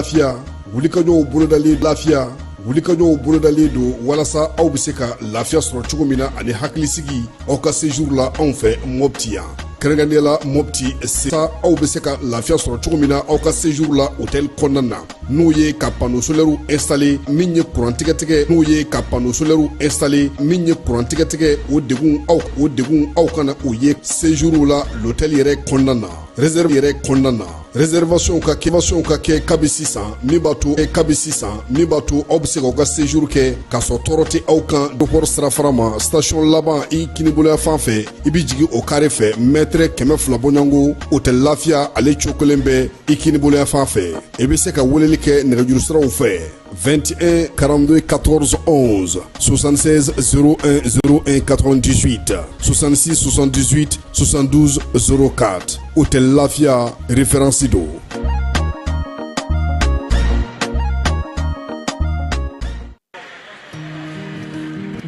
Lafiya, wulikajɔw bolodalen Lafiya, wulikajɔw bolodalen don walasa aw bɛ se ka lafiya sɔrɔ cogo min na ani hakilisigi aw ka séjour la anw fɛ Mopti yan, kɛrɛnkɛrɛnnenya la Mopti sa. Aw bɛ se ka lafiya sɔrɔ cogo min na aw ka séjour la hôtel kɔnɔna na, n'o ye ka panneau solaire installé min ye courant tigɛtigɛ, n'o ye ka panneau solaire installé min ye courant tigɛtigɛ, o degun aw kana o ye séjour la l'hôtel yɛrɛ kɔnɔna na. Réserve yɛrɛ kɔnɔna na, réservation ka kɛ ka kɛ kabi sisan, min b'a to kabi sisan, min b'a to aw bɛ se k'aw ka séjour kɛ k'a sɔrɔ tɔɔrɔ tɛ aw kan. Aéroport sirafara ma, station laban, i kiniboloya fan fɛ, i bɛ jigin o carré fɛ, mètre 200 bɔɲɔgɔnko, hôtel Lafiya ale cokolen bɛ i kiniboloya fan fɛ. I bɛ se ka weleli kɛ nɛgɛjuru siraw fɛ: 21 42 14 11, 76 01 01 98, 66 78 72 04. Hôtel Lafia, référence do.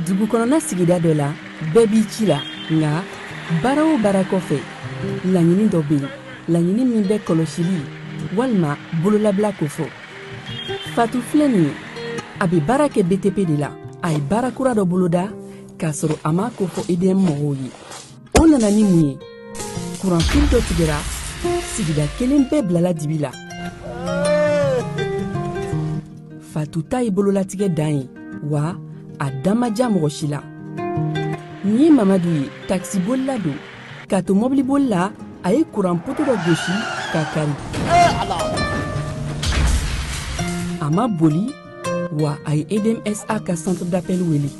Dugu kɔnɔna sigida dɔ la, bɛɛ b'i ci la, nka baara o baara kɔfɛ, laɲini dɔ bɛ yen, laɲini min bɛ kɔlɔsili walima bololabila kofɔ. Fatu filɛ nin ye, a bɛ baara kɛ BTP de la. A ye baara kura dɔ boloda k'a sɔrɔ a m'a kofɔ EDM mɔgɔw ye. O nana ni mun ye? Kuranfili dɔ tigɛra, sigida kelen bɛɛ bilala dibi la. Fatu ta ye bololatigɛ dan ye wa, a dan ma diya mɔgɔ si la. Nin ye Mamadu ye, takisibolila don. K'a to mɔbiliboli la, a ye kuran poto dɔ gosi k'a kari. A ma boli wa, a ye EDMSA ka centre d'appel wele.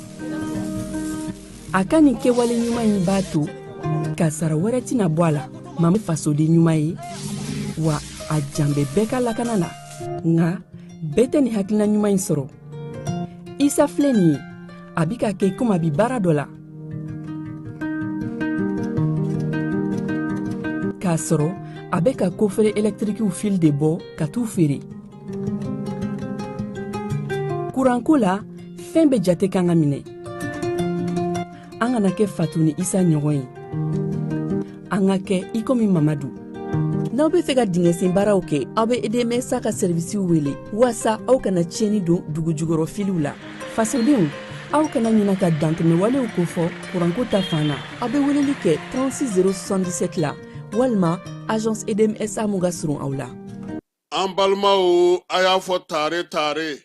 A ka nin kɛwale ɲuman in b'a to kasara wɛrɛ tɛna bɔ a la. Mama fasoden ɲuman ye wa, a jan bɛ bɛɛ ka lakana la, nka bɛɛ tɛ nin hakilina ɲuman in sɔrɔ. Isa filɛ nin ye, a bi ka kɛ komi a bi baara dɔ la k'a sɔrɔ a bɛ ka coffret électriquew fil de bɔ ka t'u feere. Kuranko la, fɛn bɛɛ jate kan ka minɛ. An kana kɛ Fatu ni Isa ɲɔgɔn ye, an ka kɛ i komi Mamadu. N'aw bɛ fɛ ka dingɛsen baaraw kɛ, aw bɛ EDMSA ka sɛrivisiw wele waasa aw kana tiɲɛni don dugu jukɔrɔ filiw la. Fasodenw, aw kana ɲina ka dantɛmɛwalew kofɔ kuranko ta fan na. Aw bɛ weleli kɛ 36 077 la walima agence EDMSA mun ka surun aw la. An balimaw, a y'a fɔ tare tare,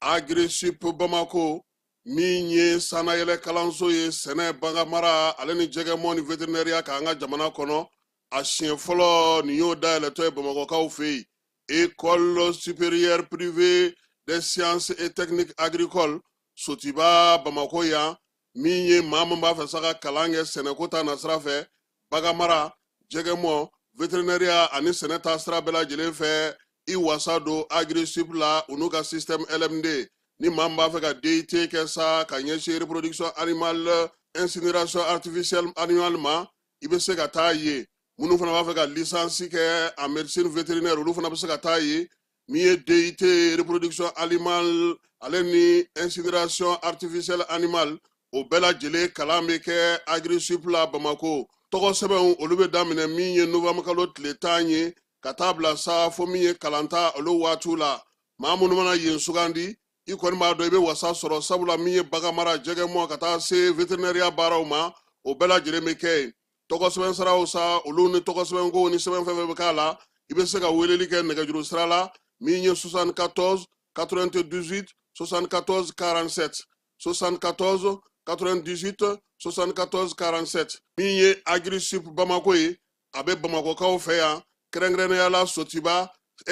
Agrisip Bamako min ye sannayɛlɛ kalanso ye sɛnɛ, baganmara ale ni jɛgɛmɔ ni vétérinaire k'an ka jamana kɔnɔ, a siɲɛ fɔlɔ nin y'o dayɛlɛtɔ ye Bamakɔkaw fɛ yen. École supérieure privée des sciences et techniques agricoles, Sotiba, Bamako yan, min ye maa min b'a fɛ sa ka kalan kɛ sɛnɛko ta nasira fɛ, baganmara, jɛgɛmɔ, vétérinaire ani sɛnɛ ta sira bɛɛ lajɛlen fɛ, i wasa don Agrisip la, u n'u ka système LMD. Ni maa min b'a fɛ ka DUT kɛ sa ka ɲɛsin reproduction animale, incinération artificielle animale ma, i bɛ se ka taa yen. Minnu fana b'a fɛ ka licence kɛ en médecine vétérinaire, olu fana bɛ se ka taa yen. Min ye DUT reproduction animale ale ni incinération artificielle animale, o bɛɛ lajɛlen kalan bɛ kɛ Agrisip la Bamako. Tɔgɔ sɛbɛnw, olu bɛ daminɛ min ye novembre kalo tile 10 ye ka taa bila sa fo min ye kalanta olu waatiw la. Maa minnu mana yen sugandi, i kɔni b'a dɔn i bɛ wasa sɔrɔ, sabula min ye baganmara, jɛgɛmɔ ka taa se vétérinaire baaraw ma, o bɛɛ lajɛlen bɛ kɛ yen. Tɔgɔ sɛbɛn siraw sa, olu ni tɔgɔ sɛbɛnkow ni sɛbɛn fɛn fɛn bɛ k'a la, i bɛ se ka weleli kɛ nɛgɛjuru sira la min ye 74 98 74 47, 74 98 74 47. Min ye Agrisip Bamako ye, a bɛ Bamakɔkaw fɛ yan, kɛrɛnkɛrɛnnenya la Sotiba,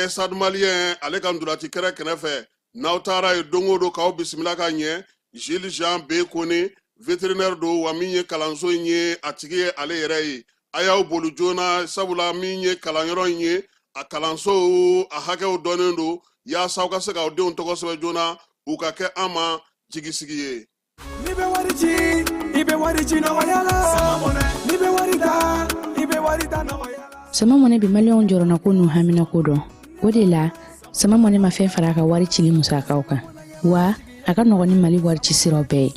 Stade Malien ale ka ntolati kɛrɛ kɛrɛfɛ. N'aw taara yen don o don, k'aw bisimila ka ɲɛ. Gilles Jean B Kone, vétérinaire don wa, min ye kalanso in ye a tigi ye ale yɛrɛ ye. A y'aw boli joona, sabula min ye kalanyɔrɔ in ye, a kalanso a hakɛw dɔnnen don, yaasa aw ka se k'aw denw tɔgɔ sɛbɛn joona, u ka kɛ an ma jigisigi ye. N'i bɛ wari ci, i bɛ wari ci nɔgɔya la. N'i bɛ wari ta, i bɛ wari ta nɔgɔya la. Sama Mɔnɛ bɛ maliyɛnw jɔrɔnako n'u haminako dɔn. O de la, Sama Mɔnɛ ma fɛn fara a ka wari cili musakaw kan wa, a ka nɔgɔn ni Mali wari ci siraw bɛɛ ye.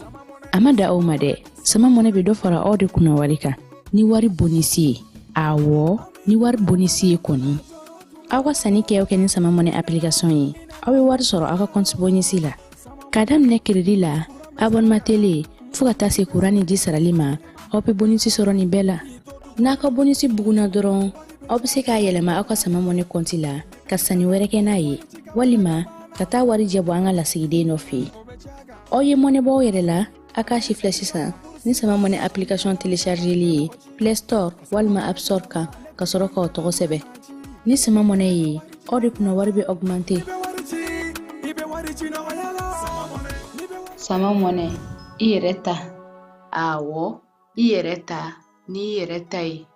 A ma da aw ma dɛ, Sama Mɔnɛ bɛ dɔ fara aw de kunna wari kan ni wari bonisi ye. Awɔ, ni wari bonisi ye kɔni. Aw ka sanni kɛ o kɛ ni Sama Money application ye, aw bɛ wari sɔrɔ aw ka compte bonus la. K'a daminɛ crédit la, abonnement télé, fo ka taa se courant ni ji sarali ma, aw bɛ bonus sɔrɔ nin bɛɛ la. N'a ka bonus bugunna dɔrɔn, aw bɛ se k'a yɛlɛma aw ka Sama Money compte la ka sanni wɛrɛ kɛ n'a ye, walima ka taa warijɛ bɔ an ka lasigiden dɔ fɛ yen. Aw ye mɔnɛ bɔ aw yɛrɛ la, a k'a sifilɛ sisan ni Sama Money application téléchargeli ye Play Store walima App Store kan, ka sɔrɔ k'aw tɔgɔ sɛbɛn. Ni Sama Money ye, aw de kunna wari bɛ augmenter. Sama Money, i yɛrɛ ta. Awɔ, i yɛrɛ ta n'i yɛrɛ ta ye.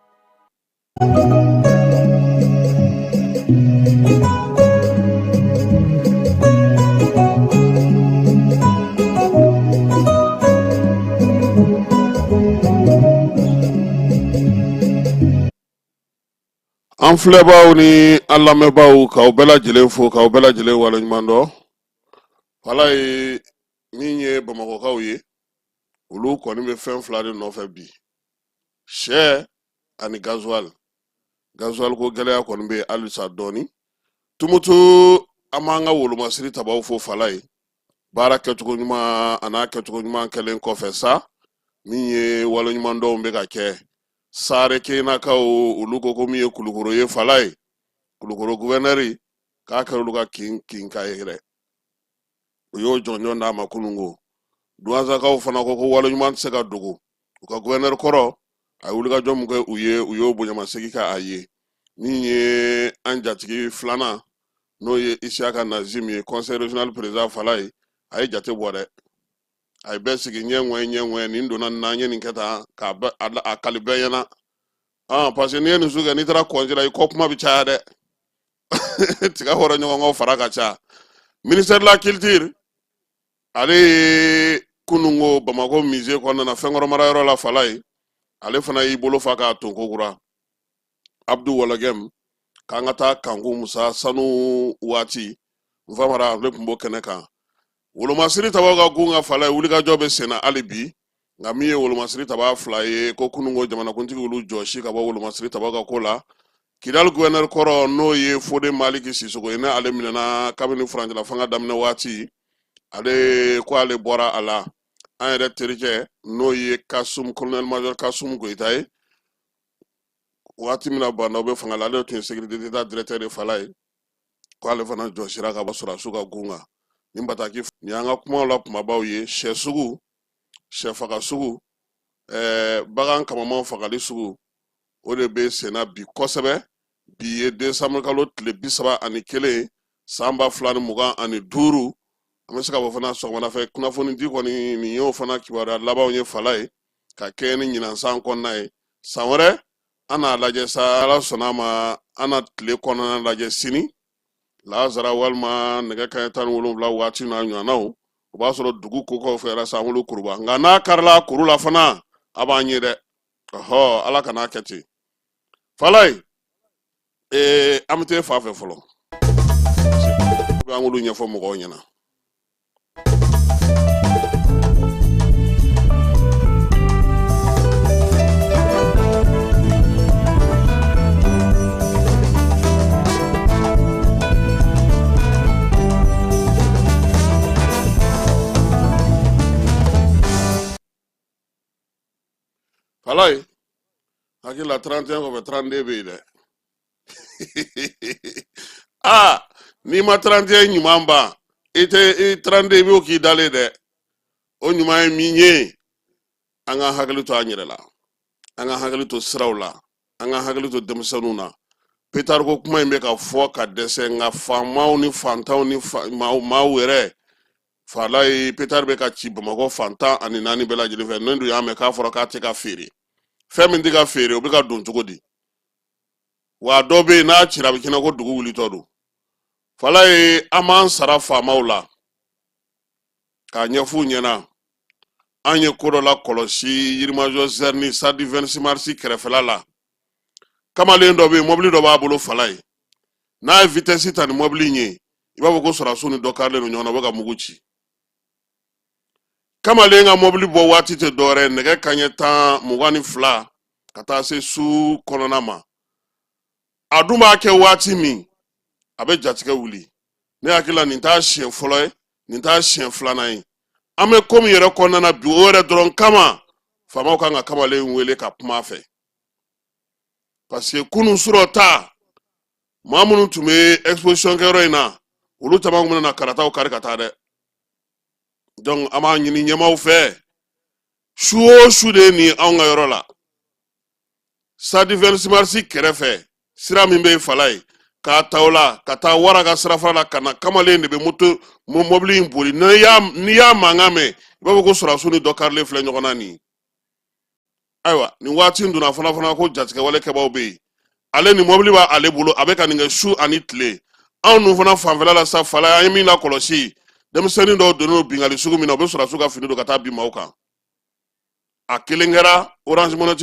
An filɛbaaw ni an lamɛnbaaw, k'aw bɛɛ lajɛlen fo, k'aw bɛɛ lajɛlen waleɲuman dɔn. Ala ye min ye, Bamakɔkaw ye, olu kɔni bɛ fɛn fila de nɔfɛ bi: sɛ ani gasoil. Gasoil ko gɛlɛya kɔni bɛ halisa dɔɔni. Tumutu, an b'an ka wolomasiri tabaw fo fala ye baara kɛcogo ɲuman a n'a kɛcogo ɲuman kɛlen kɔfɛ sa, min ye waleɲumandɔnw bɛ ka kɛ. Sare kenakaw, olu ko ko min ye Kulukoro ye fala ye, Kulukoro guvɛnɛri k'a kɛra olu ka kin kinka ye yɛrɛ, u y'o jɔnjɔn d'a ma kununko. Duwanzakaw fana ko ko waleɲuman tɛ se ka dogo, u ka guvɛnɛri kɔrɔ a ye wulikajɔ min kɛ u ye, u y'o bonyamasegin kɛ a ye. Min ye an jatigi filanan, n'o ye Isiyaka Nazim ye, conseil régional président fala ye, a ye jate bɔ dɛ, a ye bɛɛ sigi ɲɛ ŋɔɛ ɲɛ ŋɔɛ, nin donna nin na, an ye nin kɛ tan, k'a a kali bɛɛ ɲɛna. Ah, parce que n'i ye nin su kɛ, n'i taara congé la, i kɔ kuma bɛ caya dɛ, tiga wɔrɔ ɲɔgɔn kɔ fara ka ca. Ministère de la culture, ale ye kununko Bamakɔ musée kɔnɔna na, fɛnkɔrɔ marayɔrɔ la fala ye, ale fana y'i bolo fa k'a ton kokura. Abdu Walagɛm k'an ka taa Kanku Musa sanu waati nfamara, ale tun b'o kɛnɛ kan. Wolomasiri tabaw ka gun ka fala ye, wulikajɔ bɛ senna hali bi. Nka min ye wolomasiri taba fila ye, ko kununko jamanakuntigi olu jɔsi ka bɔ wolomasiri tabaw ka ko la. Kidali guvɛnɛri kɔrɔ, n'o ye Fode Maliki Sisoko ye, ne ale minɛna kabini furancɛla fanga daminɛ waati, ale ko ale bɔra a la. An yɛrɛ terikɛ, n'o ye Kasum, colonel major Kasum Goyita ye, waati min na Ba Ndaw bɛ fanga la, ale tun ye sécurité d'état directeur de fala ye, ko ale fana jɔsira ka bɔ sɔrɔdasiw ka gun kan. Nin bataki nin y'an ka kumaw la kumabaw ye: sɛ sugu, sɛ faga sugu, bagan kamamaw fagali sugu, o de bɛ senna bi kosɛbɛ. Bi ye desanburu kalo tile 31, san 2025. An bɛ se ka fɔ fana, sɔgɔmada fɛ kunnafoni di kɔni, nin y'o fana kibaruya labanw ye fala ye, ka kɛɲɛ ni ɲinan san kɔnɔna ye. San wɛrɛ an n'a lajɛ sa, Ala sɔnna a ma. An na tile kɔnɔna lajɛ sini lazara walima nɛgɛ kanɲɛ 17 waati n'a ɲɔgɔnnaw, o b'a sɔrɔ dugu ko kɔfɛ sa, an bolo kuruba. Nka n'a karila kuru la fana, a b'an ye dɛ. Ɔhɔ, Ala kan'a kɛ ten fala ye. An bɛ taa fa fɛ fɔlɔ, an k'olu ɲɛfɔ mɔgɔw ɲɛna. Fala ye, hakili la 31 kɔfɛ, 32 bɛ yen dɛ. Aa, n'i ma 31 ɲuman ban, i tɛ i 32, i b'o k'i dalen dɛ. O ɲuman ye min ye, an ka hakili to an yɛrɛ la, an ka hakili to siraw la, an ka hakili to denmisɛnninw na. Pétard ko kuma in bɛ ka fɔ ka dɛsɛ, nka faamaw ni fantanw ni maaw yɛrɛ fala ye, pétard bɛ ka ci Bamakɔ fan 14 bɛɛ lajɛlen fɛ. Ne dun y'a mɛn k'a fɔra k'a tɛ ka feere. Fɛn min tɛ ka feere, o bɛ ka don cogo di? Wa dɔ bɛ yen, n'a cira, a bɛ kɛnɛ ko dugu wulitɔ don. Fala ye, an b'an sara faamaw la k'a ɲɛf'u ɲɛna. An ye ko dɔ la kɔlɔsi Yirimajɔ zɛrini stade 26 mars kɛrɛfɛla la. Kamalen dɔ bɛ yen, mɔbili dɔ b'a bolo fala ye, n'a ye vitesse ta ni mɔbili in ye, i b'a fɔ ko sɔrɔdasiw ni dɔ karilen don ɲɔgɔn na, u bɛ ka mugu ci. Kamalen ka mɔbili bɔ waati tɛ dɔwɛrɛ, nɛgɛ kanɲɛ 10:22 ka taa se su kɔnɔna ma. A dun b'a kɛ waati min A bɛ jatigɛ wuli. Ne hakili la, nin t'a siɲɛ fɔlɔ ye, nin t'a siɲɛ filanan ye. An bɛ ko min yɛrɛ kɔnɔna na bi, o yɛrɛ dɔrɔn kama, faamaw kan ka kamalen wele ka kuma a fɛ, parce que kunun surɔ ta, maa minnu tun bɛ exposition kɛyɔrɔ in na, olu caman tun bɛna na karataw kari ka taa dɛ. Donc an b'a ɲini ɲɛmaaw fɛ, su o su de ye nin anw ka yɔrɔ la, stade 26 mars kɛrɛfɛ, sira min bɛ Falaye, k'a ta o la ka taa wara ka sirafara la ka na, kamalen de bɛ moto mɔbili in boli. N'i y'a mankan mɛn, i b'a fɔ ko sɔrɔdasiw ni dɔ karilen filɛ ɲɔgɔn na nin. Ayiwa, nin waati in donna fana ko jatigɛwale kɛbaaw bɛ yen. Ale ni mɔbili b'a ale bolo, a bɛ ka nin kɛ su ani tile. Anw dun fana fanfɛla la sa, Falaye, an ye min lakɔlɔsi, denmisɛnnin dɔw donnen don binkanni sugu min na, u bɛ sɔrɔdasiw ka fini don ka taa bin maaw kan. A kelen kɛra Orange Money.